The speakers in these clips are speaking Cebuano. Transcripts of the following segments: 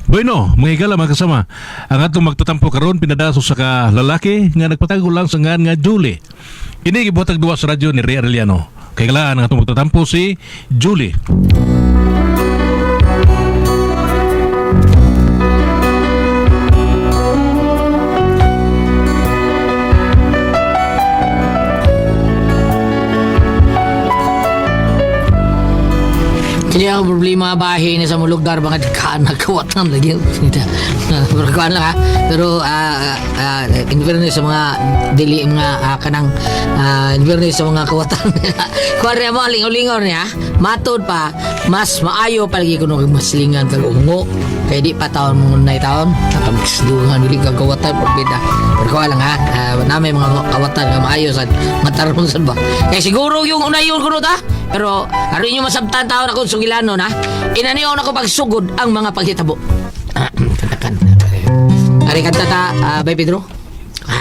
Bueno, mga higala mga kasama, ang atong magtatampo karon pinadaso sa ka lalaki nga nagpatago lang sa ngan nga Julie. Kini gibuhatag duwa sa radyo ni Ray Arellano. Kay galaan ang atong magtatampo si Julie. Kini ang problema bahin ni sa mulugdar mga kaan nagkawatan lagi. Pero kuan lang ha. Pero in fairness sa mga dili mga kanang in fairness sa mga kawatan. Kuan ra mo lingaw-lingaw niya. Matod pa mas maayo palagi kuno kag maslingan kag ungo. Kay di pa taon mo nay taon nakamixduhan dili kag kawatan pagbida. Pero kuan lang ha. Namay mga kawatan nga maayo sad matarong sad ba. Kay siguro yung unayon kuno ta. Pero aron inyo masabtan taon ako sugilano na. Inaniyon ako pagsugod ang mga paghitabo. Kanta kanta. Ari kanta ta, Bay Pedro.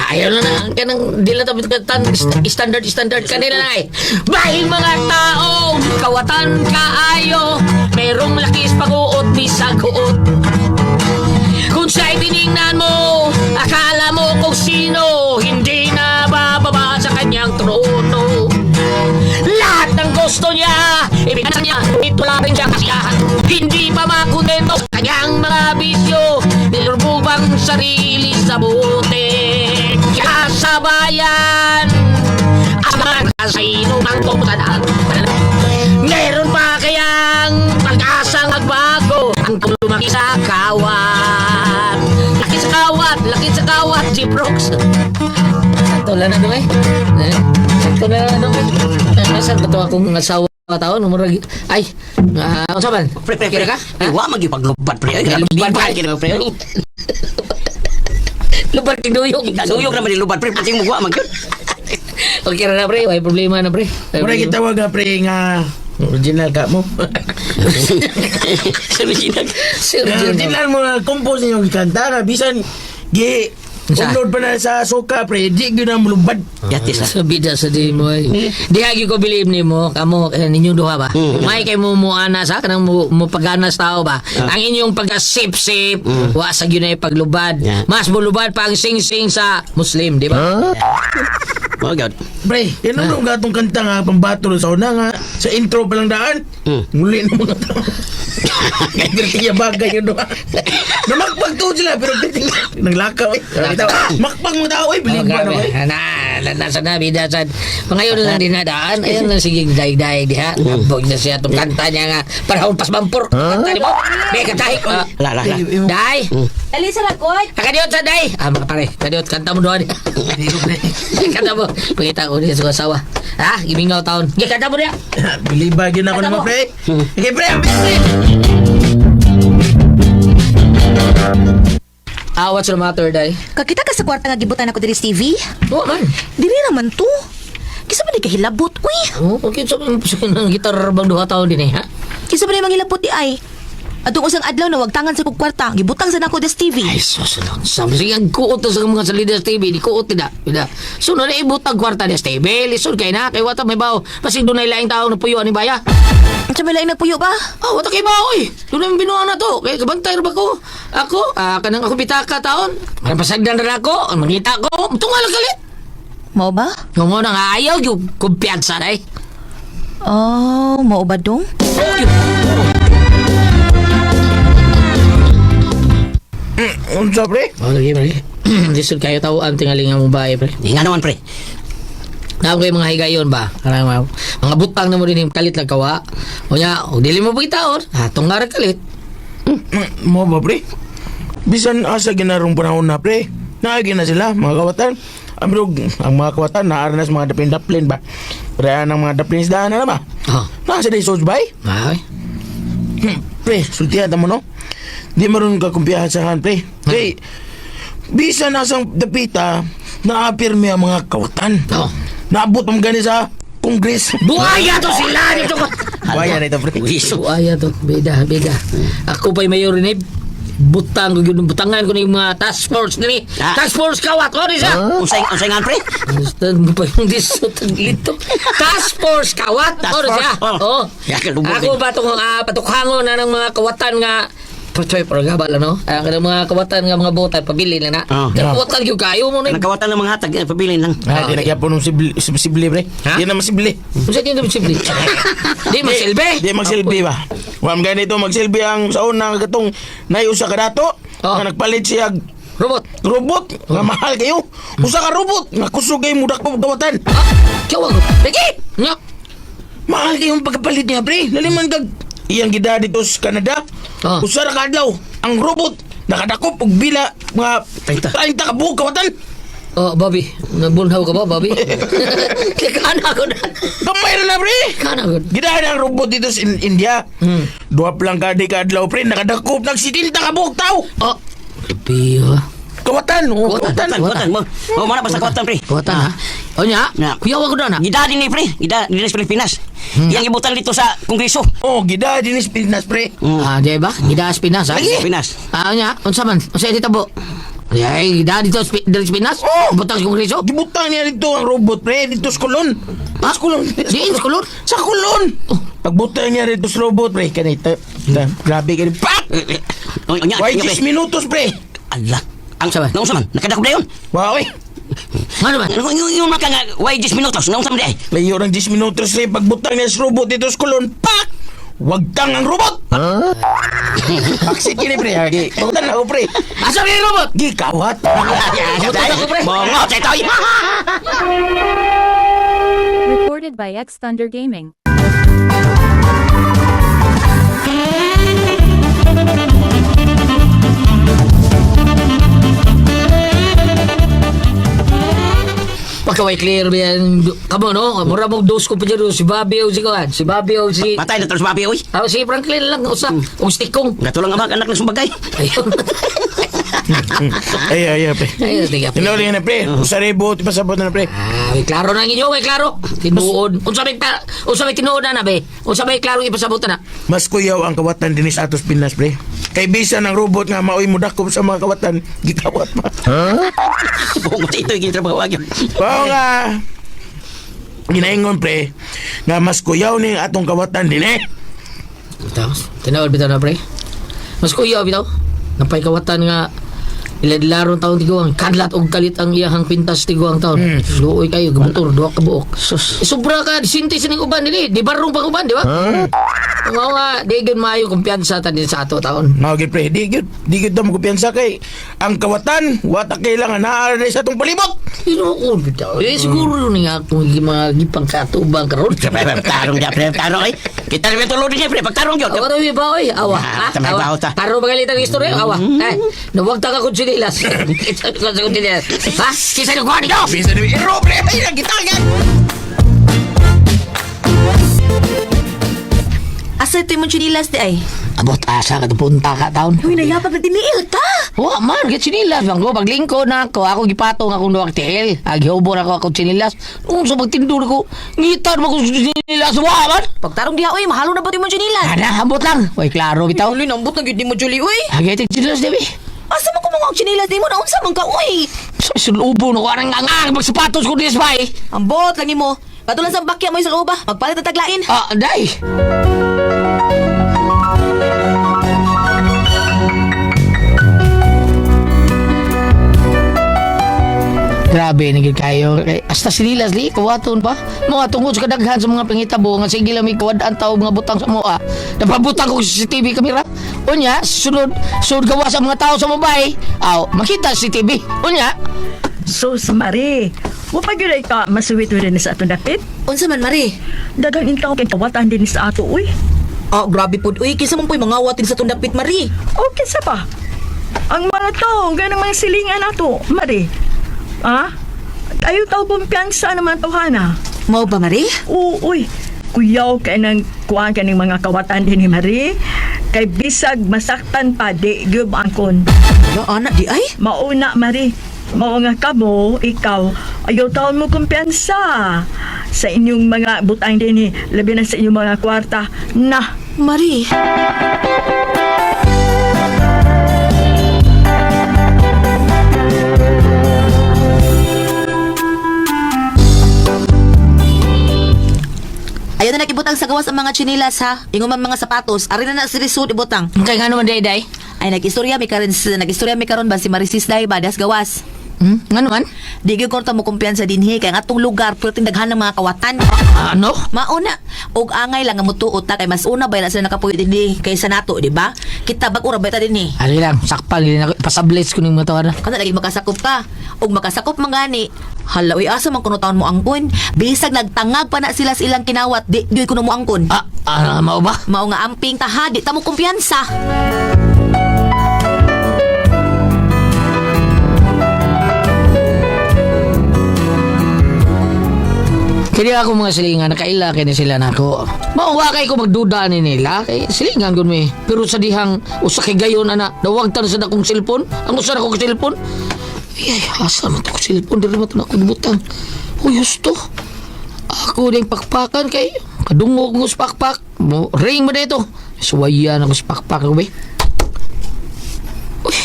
Ayaw na na kanang di lang tabi katan standard standard kanila na ay. Bahing mga tao, kawatan kaayo, merong lakis pag-uot bisag huot. Kung siya'y tinignan mo, akala mo kung sino, hindi na bababa sa kanyang trono. Lahat ng gusto niya, ibigay niya, ito lang rin siya kasiyahan. Hindi pa makontento sa kanyang mga bisyo, nilurubog ang sarili sa bote. Kaya sa bayan, ang kasino ng tungtanan. Meron pa kayang pag-asang magbago ang lumaki sa kawat. Laki sa kawat, laki sa kawat, Jeep Rocks. Sakto lang na doon eh. Sakto na lang doon eh. Nasaan ba ito akong asawa taon? Murag, ay, unsa man? Pre, pre, pre. Kira ka? Ay, wa magipaglubad, pre. Ay, grabe, Lubad, lubad, pre. kini, pre. Lubar kay duyog. Duyog naman ni lubad, pre. Pati mo wa magyud. Okay ra na pre, way problema na pre. Way Mura problema. gitawag nga pre nga original ka mo. Sabi siya, Sir, Original mo na compose niyo kanta nga bisan gi Unsa? upload pa na sa soka pre di gyud na mulubad. Yatis na. Sa bida sa di mo. Eh. Di hagi ko believe nimo kamo ninyong duha ba. May kay mo muana sa kanang mo pagana sa tao ba. Ang inyong pagka-sip-sip wa sa gyud na paglubad. Yeah. Mas mulubad pa ang sing-sing sa Muslim, di ba? Oh God. Pre, yan ang gatong kanta nga pambato sa una nga sa intro pa lang daan. Muli na mga tao. Kaya dirti bagay yun doon. Namakpag to sila pero dirti naglakaw eh. Makpag mga tao eh, Oh, bilib ba grabe. na eh. Na, na, nasa na, bida sa... Mga yun lang dinadaan. Ayun lang, sige, daig-daig diha. Abog na siya itong kanta niya nga. Parang pasmampur. Kanta ni mo. Be, kantahi. La, la, la. Day! Dali sa lakot. Kakadiot sa day! Mga pare, kadiot, kanta mo doon. Kanta mo. Pangita ko niya sa asawa. Ha? Gimingaw taon. Gi, kanta mo niya. Bilib ba gyud ako Kanta naman mo. pre. Okay pre, ambis pre. What's the matter, day? Kakita ka sa kwarta nga gibutan ako diri sa TV? Oo, man. Dili naman to. Kisa ba di kahilabot, uy? Oh, okay, so, ng gitar bang duha taon din eh, ha? Kisa ba di manghilabot di ay? Atong usang adlaw na wagtangan sa kog kwarta, gibutang sa nako des TV. Ay, sus, ano. Sabi siya, ang kuot na sa mga salida sa TV, di kuot na. Bida. So, na ibutang kwarta ni sa TV, lisod kay na, kay wata may bawo. Pasig doon na ilaing tao na puyo, ani baya? Unsa may laing nagpuyo ba? Wata kay bawo eh. Doon na binuang na to. Kay kabantay ra ba ko? Ako, kanang ako bitaka taon. Parang pasagdan ra ako, ang mangita ko, tunga lang galit. Mao ba? Yung na nga ayaw, yung kumpiyansa na eh. Oh, mao ba dong? Unsa pre? Oh, lagi, pre. Lisod kayo tao ang tingaling nga mo bae, pre. Di nga naman, pre. Naam kayo mga higayon ba? Karang mga butang na mo din yung kalit lang kawa. O nya, o dili mo pagitaon. Ha, tungara kalit. Mo ba pre? Bisan asa ginarong panahon na pre. Naagi na sila mga kawatan. Ang pero, ang mga kawatan naarnas mga daplin-daplin ba. Pre ang mga daplin sa daan na ba? Oh. Nasa day sos bay? Ay. Pre, sultihan ta mo no. Di maroon ka kumpiyansahan pre. Kay bisan asang dapita naapirmi ang mga kawatan. Oh. Naabot ang gani sa Congress. Buhaya to sila dito ko. Buhaya na ito pre. Wiso. Buhaya to, bida, bida. Ako pa'y mayor ni butang ko yun, butangan ko ni mga task force ni. Ah. Task force kawat ko ni siya. Unsay nga, pre? Gusto mo pa yung disot ang lito. Task force kawat Task ko ni force, siya. oh. Oh. Ya, kalubog Ako din. ba itong patukhangon na ng mga kawatan nga Totoy pero gabal ano. Ang kanang mga kawatan nga mga bota pabili lang na. Oh. Pero kawatan gyud kayo mo na. Kanang kawatan ng mga hatag, pabilin lang. Ah, di nagyapon ng sibli, pre. Ha? Di na masibli. Unsa din simple? Di magsilbi. Di magsilbi ba? Wam ganito magsilbi ang sa una nga katong nay usa ka dato Oh. nga nagpalit siya og Robot. robot nga mahal kayo. Usa ka robot nga kusog kayo mudak ko kawatan. Ah, kiyaw ako. Lagi! Nya. Mahal kayong pagkapalit niya, pre. Laliman kag iyang gida dito sa Canada. Oh. Usa ra ka adlaw ang robot nakadakop og bila mga 30. 30 ka buok kawatan. Oh, Bobby, nagbunhaw ka ba, Bobby? Kana ko na. Gamay ra na, pre. Kana ko. Gidahan ang robot dito sa India. Duha pa lang ka di ka adlaw, pre. Nakadakop nag 70 ka buok tao. Oh. Grabe ha. Kawatan, oh, Kawatan. kawatan. Kawatan mo. Oh, mana basta kawatan, pre. Kawatan ha. O nya, Na. kuyaw ako na na. Gida din ni pre, gida din sa Pilipinas. Iyang ibutan dito sa Kongreso. Oh, gida din is Pilipinas, pre. Ah, di ba? Gidaas Pinas ha. Lagi. Pinas. Ah, nya, unsa man? Unsa itabo? Ay, gida dito sa diri sa Pinas? Oh! Butang sa Kongreso? Gibutang niya dito ang robot, pre. Dito sa Kulon. Ha? Sa Kulon. Diin sa Kulon? Sa Kulon. Pagbutang niya dito sa robot, pre. Kanita. Grabe kani. Pak! Oh, nya, Why nya, 10 pre. minutos, pre. Allah. Ang Saman. Naunsa man? Nakadakop dayon. Wow, eh. Ngano man? Yung maka nga why 10 minutos? Naunsa man di ay? Layo ng 10 minutos, pre. Pagbutang niya sa robot dito sa Kulon. Pak! Wagtang ang robot! Baksit kini, pre. Agi. Butang na ako, pre. Asa ni robot? Gikawat. Butang ako, pre. Bongo, cetoy. Recorded by X Thunder Gaming. Pagkaway clear yan. Kamo no, mura mong dos ko pa dyan, si Bobby o si Kuan, si Bobby o si Patay na terus babi oy. Ah, si Franklin lang usa, og stikong. Gatulang ang mga anak ng sumbagay. Ayun. Ay, ay, ay, pre. Ayun, tiga, pre. Tinawag na, pre. Usa robot, ipasabot na, pre. Ah, may klaro na ang inyo, may klaro. Tinuod. Unsa may tinuod na na be? Unsa may klaro ipasabot na? Mas kuyaw ang kawatan dinis atos Pinas, pre. Kay bisan ang robot nga maoy mudakop sa mga kawatan, gikawat pa. Bongo cetoy gini trabaho agyo. Oo nga. Ginaingon, pre, nga mas kuyaw ning atong kawatan din eh. Tapos, tinuod bitaw na pre. Mas kuyaw bitaw. Napay kawatan nga iladlaron taon tiguang kadlat og kalit ang iyahang pintas tiguang taon. Luoy kayo gamotor duha ka buok. Sus. Eh, sobra ka sinti sining uban dili, di barong pang uban, di ba? Mao nga di gyud maayo kumpiyansa ta din sa ato taon. Mao gyud pre, di gyud ta magkumpiyansa kay ang kawatan wata kailangan naa rin sa atong palibot. Tinuod bitaw. Eh siguro ni nga akong mga gipang katubang karon. Tarong dia pre, tarong ay. Kita rin tulod niya pre, pagtarong gyud. Awa rin ba, oy? Awa. Ah, Ha? tamay Awa. baho ta. Taro ba galit ang istorya? Awa. Eh, nawag ta ka kung sinilas. Kita ko sa kung. Ha? Kisa yung kuha nito! Bisan ni ero pre, ay nagitangan. Asa ito yung chinilas di ay? Abot asa ka punta ka taon. Uy, nayapag na tiniil ka! Wa man, git sinilas bang ko paglingko na ako, ako gipatong akong duwag tiil. Agihubon ako akong sinilas. Unsa pagtindur ko, ngitan mo kong sinilas wa man. Pagtarong diha, uy, mahalo na ba ito yung chinilas? Ana, ambot lang. Way klaro bitaw. Uy, nambot na gyud ni mo, Julie, uy! Agay tig sinilas debi. Asa man ko mga og chinilas di mo na unsa man ka, uy! Sulubo na ko anang ang magsapatos ko diya sa bay. Ambot lang nimo. Patulan sa bakya mo sa loob, ba? Magpalit na taglain. Ah, day. Grabe na gyud kayo. Kay hasta sinilas li kuwaton pa. Mga tungod sa kadaghan sa mga pangitabo nga sige lang may kuwad-an tao mga butang sa moa. Napabutang ko sa CCTV camera. Unya, sunod sunod gawa sa mga tao sa mobile. Aw, makita sa CCTV. Unya, Sus, Marie. Wa pa gyud ay ka masuwit rin sa atong dapit. Unsa man, Mari? Daghang intaw kay kawatan din sa ato uy. Oh, grabe pud, uy. Kinsa man po'y mga watin sa tundapit, Mari? Okay sa pa. Ang mga tao, ganang mga silingan ato, Marie. Ah? Ayaw tao kumpiyansa naman tawhana. Mao ba, Mari? Oo, uy. Kuyaw kay nang kuan kaning mga kawatan din ni Marie. Kay bisag masaktan pa di gyud angkon. Ya, anak di ay. Mauna, Marie. Mao nga kamo, ikaw, ayaw taon mo kumpiyansa sa inyong mga butang din labi na sa inyong mga kwarta. Na, Mari. Ayaw na nakibutang sa gawas ang mga chinilas ha. Ingon man mga sapatos. Ari na na si Risud ibutang. kay ngano man day day. Ay nag-istorya mi karon, nag-istorya mi karon ba si Marisis Day ba das gawas. Ngano man? Di gyud ko ta mo kumpiyansa dinhi kay ang atong lugar perting daghan ng mga kawatan. Ano? Mauna og angay lang nga mutuot ta kay mas una ba na sila nakapuyo dinhi kaysa nato, di ba? Kita bag ura ba ta dinhi? Ali lang, sakpan gid ako. Pasablits ko ning mga tawana. Kana lagi makasakop ka. Og makasakop man gani. Hala uy, asa man kuno taon mo angkon? Bisag nagtangag pa na sila sa ilang kinawat, di gyud kuno mo angkon. Mao ba? Mao nga amping taha, di ta mo kumpiyansa. Kaya ako mga silingan, nakaila kini sila nako. Mauwa kay ko magduda ni nila, kay silingan gud mi. Pero sa dihang usa kay gayon ana, nawagtan sa akong cellphone. Ang usa na akong cellphone. Ay, asa man to akong cellphone diri man to na ako gibutang. Uy, husto. Ako ding pakpakan kay kadungog ko sa pakpak. Mo ring mo dito. Suwayan ako sa pakpak ko be. Uy,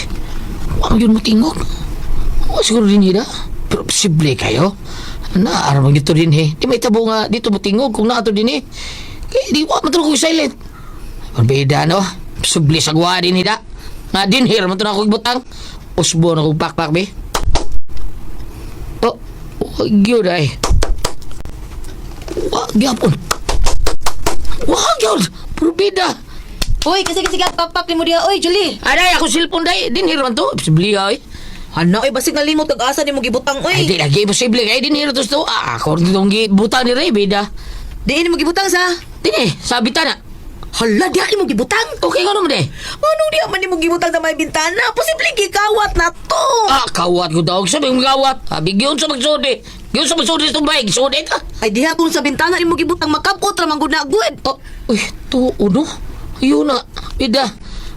wala yun mo tingog. O, siguro din nila. Pero posible kayo. Na, aram dito din he. Di may tabo nga dito mo tingog kung naato din eh. Kaya di wa man ko silent. Parbida no. Subli sa guwa din hida. Nga din here man to na ako butang. Usbo na kong pakpak be. Oh, oh gyud ay. Wa gyapon. Wa gyud. Parbida. Uy, kasi kasi pakpak ni mo diha, oy, Julie. Aday ako cellphone day. Din here man to. Posible ay. Hala, oy, basig nalimot kag asa nimo gibutang, Ay, oy. di lagi posible kay din here to to. Ah, ako rin itong buta ni Ray, bida. Di nimo gibutang sa. Din eh, sabi ta na. Hala, diha nimo gibutang. Okay nga naman eh. Manong diha man nimo gibutang sa may bintana? Posible gikawat na to. Ah, kawat ko daw. Sabi mong gawat. Sabi, giyon sa magsudi. Giyon sa magsudi sa tumbay. Gisudi ka. Ay diha kung sa bintana nimo gibutang makabot ra man gud na gud. Oh, uy, to, uno. Yun na, bida.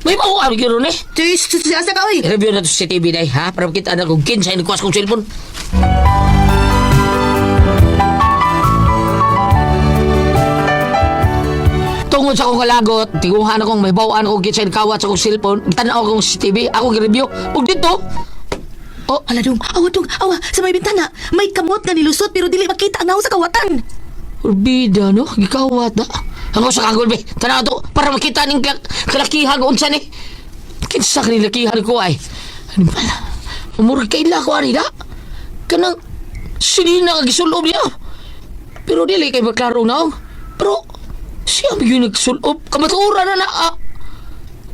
May mauan yun eh. Tis, tis, asa ka oy. I-review na to sa TV day, ha? Para makita na kung kinsa inikuas kong cellphone. Tungod sa akong kalagot, tiguhan akong may bawaan akong kinsa kawat sa akong cellphone, tanaw akong CCTV, ako gi-review. Ug dito, oh, Hala dong, awa dong, awa sa may bintana. May kamot nga nilusot pero dili makita ang naong sa kawatan. Bida no, gikawat na. Ako sa kagol be, tanaw to para makita ning kalakihan ko unsa ni. Kinsa kani lakihan ko ay. Ano pala? Murag kaila ko ani da. Kanang sinina ka gisulob niya. Pero dili kay maklaro na. Pero siya may yun nagsulob. Kamaturan na na. Ah.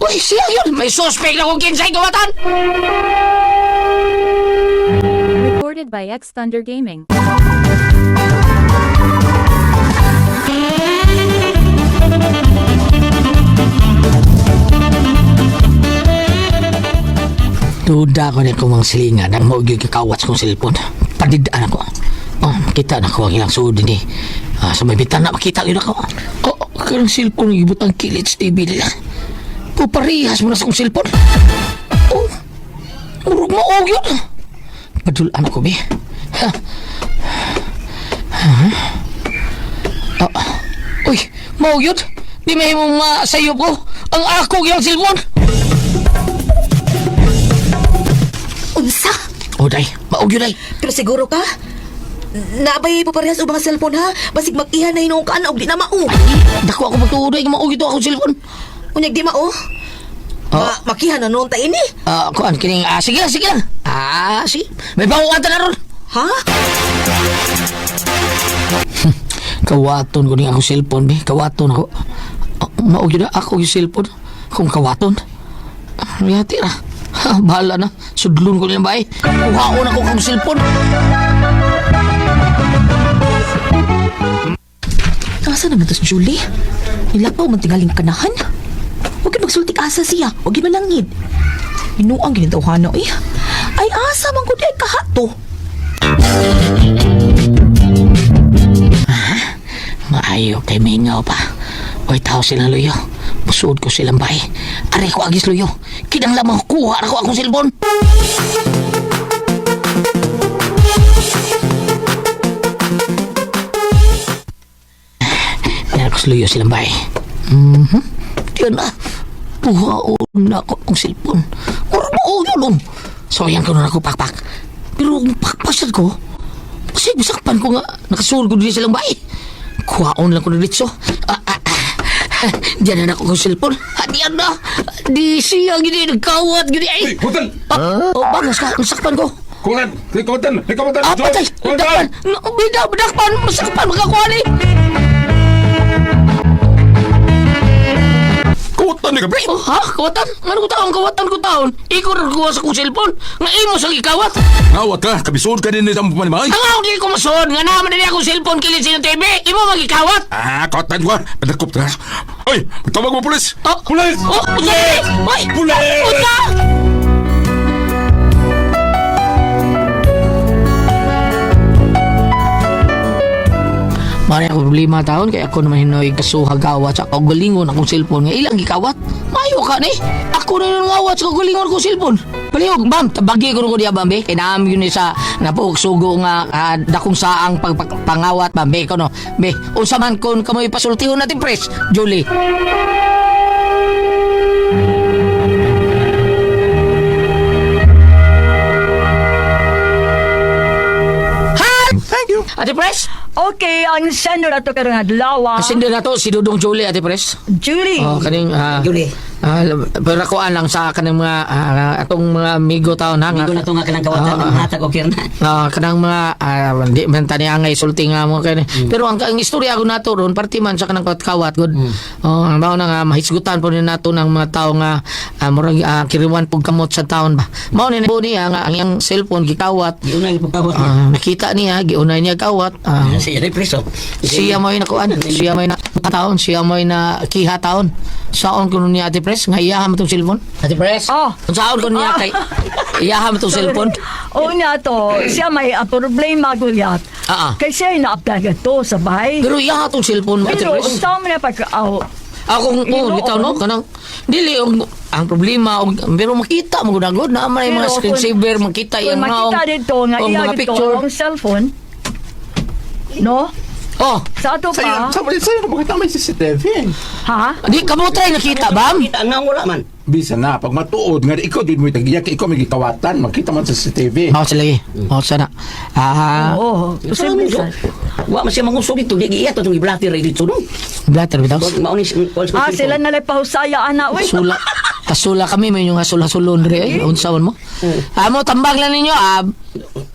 Uy, siya yun. May suspect na kung kinsay kawatan. Recorded by X Thunder Gaming. Duda ko na kumang silingan ang mao gyud kakawat sa kong cellphone. Padidaan ako. Oh, makita na ko ang ilang suod ni. Ah, sa may bitana makita gyud ako. Oh, karang cellphone gibutang kilid sa TV nila. Puparehas mo na sa kong cellphone. Oh, murag mao gyud. Padulaan ako be. Ha. Ha? Ah, uy, mao gyud. Di may mo masayop ko. Ang ako gyud ang cellphone. Unsa? Oh, day, mao gyud ay. Pero siguro ka? Naabay po parehas og mga cellphone ha. Basig makiha na hinuong kaan og di na mao. Dako ako magtuoy nga mao gyud akong cellphone. Unyag di mao. Ma makiha na noon ta ini. Ah, kuan kining sige lang, sige lang. Ah, sige. May bawaan ta na ron. Ha? Kawaton ko ning akong cellphone be. Kawaton ako. Ah, mao gyud na ako yung cellphone. Kung kawaton. Yati ra. Ha, bahala na. Sudlon ko nilang bahay. Kuhaon ako kang cellphone. Asa naman to si Julie? Nilakaw man tingaling kanahan. Huwag yun magsultik asa siya. Huwag yun malangid. Inuang ginitawhana eh. Ay asa man ko di ay kahato. Maayo kay mingaw pa. Oy, tao silang luyo. Musuod ko silang bahay. Aray ko agis luyo. Kinang lamang kuha ako akong cellphone. Meron ko sa luyo silang bahay. Mhm. Diyan na. Buhaon na ako akong cellphone. Mura mo yun. Oh. So, yan ko na ako pakpak. Pero kung pakpasan ko, kasi bisakpan ko nga, nakasul ko din silang bahay. Kuhaon lang ko na dito. Ah, ah, ah. Diyan na ako kong cellphone. Diyan na. Di siya gini nagkawat gini ay. Kutan! Oh, bagas ka. Masakpan ko. Kutan! Kutan! Kutan! Ah, patay. Dakpan. No, bida, dakpan. Masakpan. Makakuha ni. Kutan ni ka, pre! Oh, ha? Kawatan? Ngano ko taon? Kawatan ko taon. Ikaw rin kuha sa kong cellphone. Nga imo sa gikawat. Ngawat ka! Kabisod ka din sa mga. Ang ako di ko masun. Nga naman din akong cellphone kilid sa inyong TV. Imo magikawat. Ah, kutan ko! Padakop ka! Oy! Tawag mo, pulis! Oh, Pulis! Oh, pulis! Oy! Pulis! Unsa! Mara ako problema taon kay ako naman hinoy kasuha gawat sa kaugalingon akong cellphone nga ilang gikawat. Mayo ka ni. Ako na yung ngawat sa kaugalingon akong cellphone. Palihog, bam, tabagi ko ko diya bambe. Kay naam yun ni sa napuok sugo nga dakong saang pangawat bambe ko no. Be, unsa man kon kamoy pasultihon natin pres, Julie. Thank you! Ate Pres? Okay, ang sender ato karong adlaw. Asindo na to si Dudong Julie, Ate Pres. Julie. Oh, kaning Julie. Pero kuan lang sa kaning mga atong mga amigo taon ha. Amigo na to nga kanang kawatan ng hatag okay na. Kanang mga di man tani angay sulti nga mo kani. Pero ang istorya ko nato ron parte man sa kanang kawat gud. Oh, ang mao na nga mahisgutan po ni nato ng mga tao nga murag kiriwan pug kamot sa taon ba. Mao ni po niya nga ang iyang cellphone gikawat. Giuna yung pagkawat niya. Nakita niya giunay niya kawat. Siya rin preso. Siya mo'y nakuan, siya mo'y na taon, siya mo'y na kiha taon. Saon kuno niya Ate Pres nga iyaha mo tong cellphone. Ate Pres. Oh. Saon kuno niya kay iyaha mo tong cellphone. Una to, siya may problema gulyat. Ah, ah. Kay siya na-apply to sa bahay. Pero iyaha tong cellphone mo Ate Pero Pres. unsa man na pag aw Akong oh, bitaw no kanang dili og ang problema og pero makita mo gud agad na man yung mga Pero screen kung- saver makita kung yung makita dito nga og iya mga dito picture. ang cellphone. No? Oh, Sa ato pa, Sa'yo, sa'yo, bakit may CCTV? ha? di kamo try nakita bam. Kita nga wala man. Bisa na, pag matuod, nga ikaw din mo itagiyak, ikaw may gikawatan, makita man sa CCTV. Mao sila lagi. Mao sana. Oo, posible sa. Wa man siya mangusog dito, di giiya to itong iblater dito no. Blatter bitaw. Mao ni Ah, sila na lang pahusaya ana uy. Sula. Kasula kami may yung hasul-hasulon re. Eh, unsa man mo? Amo tambag lang ninyo.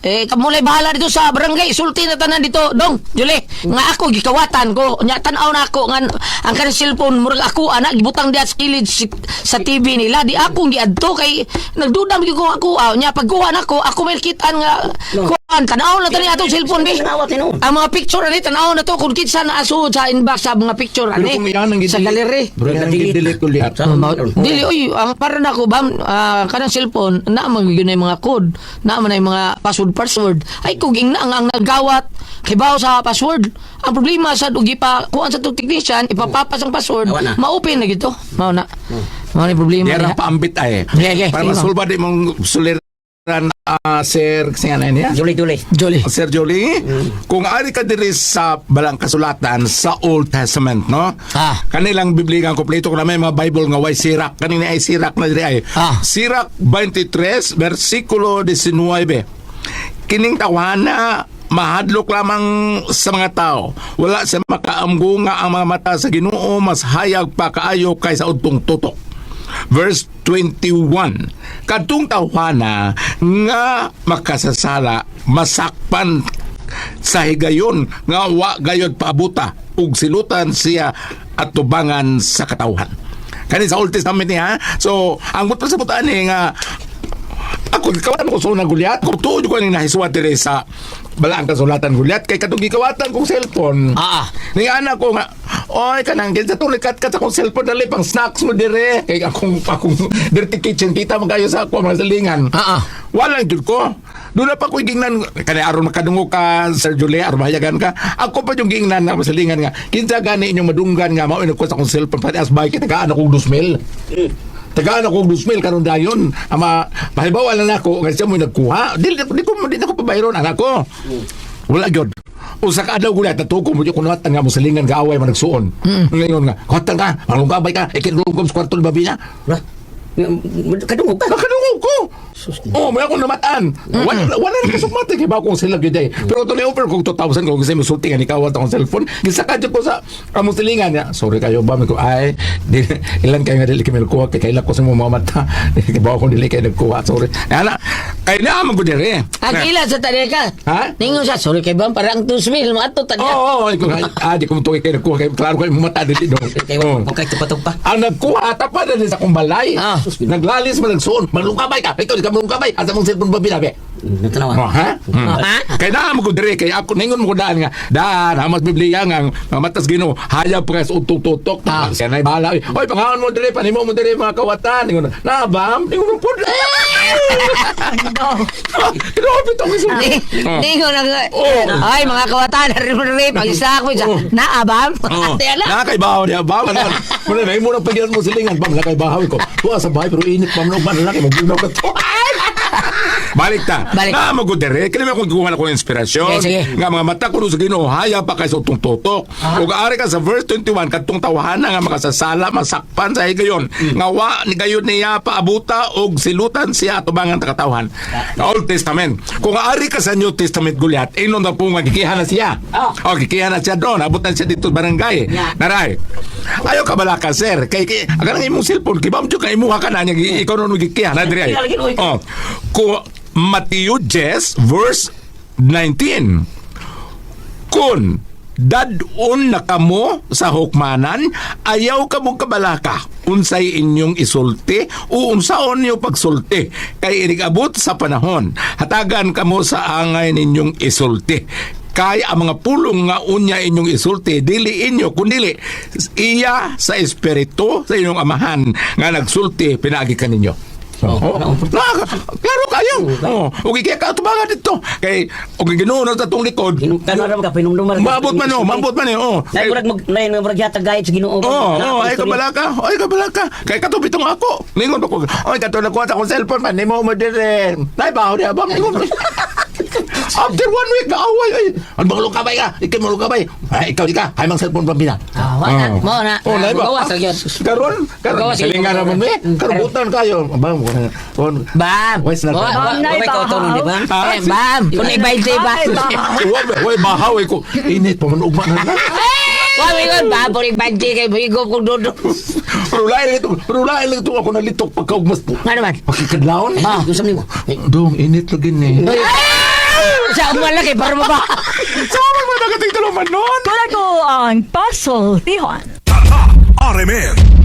Eh kamulay bahala dito sa barangay. Sulti na tanan dito. Dong, Juli, nga ako gikawatan ko. Nya tan-aw na ako nga ang kanang cellphone murag ako ana gibutang diha sa kilid sa TV nila. Di akong giadto kay nagdudam gyud ko ako. Nya pagkuha nako, ako may kitaan nga kuan tan-aw na tani atong cellphone bi. Nawat ni no. Ang mga picture ani tan-aw na to kung kinsa na aso sa inbox sa mga picture Pero ani kung iyan ang sa gallery. Pero yan ang gidelete ko lihat. Dili oy, ang para nako ba kanang cellphone na man gyud na yung mga code, na man na yung mga password password. Ay kung ingna ang nagawat kibaw sa password. Ang problema sa og ipa kuan sa tong technician ipapapas ang password, Awa na. ma-open na gito. Mao na. Mao na yung problema Yan niya. ang paambit ay. Okay, okay. Para Sige, masulba di mong suliran, sir, kasi nga na niya? Juli juli. Jolly. Sir Jolie, kung ari ka diri sa balang kasulatan sa Old Testament, no? Ah. Kanilang Biblia ang kompleto ko na may mga Bible nga way Sirak. Kanina ay Sirak na diri ay. Ah. Sirak 23 versikulo 19. Kining tawana mahadlok lamang sa mga tao. Wala sa makaamgo nga ang mga mata sa Ginoo mas hayag pa kaayo kaysa udtong tutok. Verse 21. Kadtong tawhana nga makasasala masakpan sa higayon nga wa gayod paabuta ug silutan siya at tubangan sa katawhan. Kani sa Old Testament niya. So, ang but sa butan ni nga ako gikawatan ko sa unang gulyat. Kung tuod ko ning nahiswat diri sa balaang kasulatan gulyat kay katong gikawatan kong cellphone. Ah, ah. Ni anak ko nga, oy kanang kinsa tong likat-kat akong cellphone dali pang snacks mo dire. Kay akong akong dirty kitchen kita man kayo sa ako mga salingan. Ah, ah. Wala jud ko. Doon na pa ko gingnan kani aron makadungog ka Sir Julie aron mahayagan ka. Ako pa yung gingnan na masalingan nga. Kinsa gani inyong madunggan nga mao ko sa akong cellphone pati as bike tagaan akong 2,000. Tagaan akong 2,000 karon dayon. Ama pahibaw na nako nga siya mo nagkuha. Dili di ko di na ko pabayron anak ko. Wala gyud. Usa ka adlaw gulat natuko mo jud kunuatan nga mosalingan ka away man nagsuon. Ngayon nga, kuwatan ka, manglungkabay ka, ikinulungkob sa kwarto ni babina. Kadungog ka. Nakadungog ko. Oh, may akong namatan. Wala na kasugmati kay ba akong sila gyud ay. Pero to ni offer kog 2,000 kung kasi musulti nga nikawat akong cellphone. Gisaka jud ko sa among silingan niya. Sorry kayo ba ko ay di, ilan kayo nga dili kay kuha kay kaila ko sa mga mata. Kay ba akong dili kay nagkuha. Sorry. Ana, kay naa man gud dire. Ang ila sa tali ka. Ha? Ningon siya, sorry kay bang, parang 2,000, mga ato tali. Oo, oh, di ko mutuwi kay nagkuha kay klaro kay mata dili do. Kay Oh. okay tupatog pa. Ang nagkuha tapan na din sa akong balay. Ah. Naglalis man nagsuon. Malungkabay ka. Ikaw di ka malungkabay. Asa mong cellphone ba binabi? Tanawa. Oh, ha? Oh, ha? Kay naa mo ko dire kay ako ningon mo ko daan nga daan hamas Biblia nga ang mga matas Ginoo hayag pa sa utok-tutok. Ah. Siya nay bahala. Oy, pangaon mo dire panimo mo dire mga kawatan. Ningon na bam, ningon mo pud. Grabe to kasi. Ningon ang Oh. ay mga kawatan, rip ang isa ko isa. Naabam. Oh. Ate ala. Nakaibahaw niya ba? Mana mana na imo nang pagyan mo silingan bam nakaibahaw ko. Wa sa bahay pero init bam no man laki magbunaw ka to. Balik ta. Balik. Na mo gud dire kini mo kung kuha ko inspirasyon. Sige, sige. Nga mga mata ko sa Ginoo haya pa kay sa utong tutok. Ug ari ka sa verse 21 kadtong tawhana nga makasasala masakpan sa higayon. Nga wa ni gayon niya paabuta og silutan siya atubangan ta katawhan. Old Testament. Kung ari ka sa New Testament gulyat, inon na po nga gikihan na siya. Oh, gikihan na siya doon. Abutan siya dito sa barangay. Naray. Ayaw ka balaka, sir. Kay ang kanang imong cellphone, kay bam ka imuha ka na niya, ikaw na gikihan na diri. Oh. Ko Mateo 10 verse 19. Kun dadun na kamo sa hukmanan, ayaw kamo kabalaka unsay inyong isulti o unsaon niyo pagsulti kay inigabot sa panahon hatagan kamo sa angay ninyong isulti kay ang mga pulong nga unya inyong isulti dili inyo kundili iya sa espiritu sa inyong amahan nga nagsulti pinaagi kaninyo. Oh, klaro kayo. Oh, ug kaya ka tubangan dito. Kay og Ginoo na sa tong likod. Tanaw ra ka pinumdumar. Maabot man oh, maabot man eh. Oh. Nay murag mag nay murag yata gayad sa Ginoo. Oh, oh, ay kabalaka, ay kabalaka. Kay katubit tong ako. Ningon ko. Oy, kato na kuha sa akong cellphone man nimo mo dire. Nay baho niya bang ningon. After one week naaway ay. Ano bang lukabay ka? Ikaw mo lukabay. Ay, ikaw di ka. Ay mang cellphone pambina. Ah, wa na, mao na. Oh, nay ba? Gawas ra gyud. Karon, karon Gawas, silingan naman me. Karubutan kayo. Bang, kon. Bam. Wais na. Wa- wa- Nay, Wa ka di ba? Ah, Eh, bam. Kung ibainte ba? Wa bahaw ko. Init pa man ugma na. Wa mingon bam, kung ibainte kay muhigop kong dudo. Pero lain ito, pero lain ito ako nalitok pagkaugmas po. Nga naman. Pakikadlawon. Ah, gusto nimo. Dong, init lagi ni. Sa umala kay para maba. Sama mo na kating tuluman nun. Kuna ko ang pasultihan. RMN.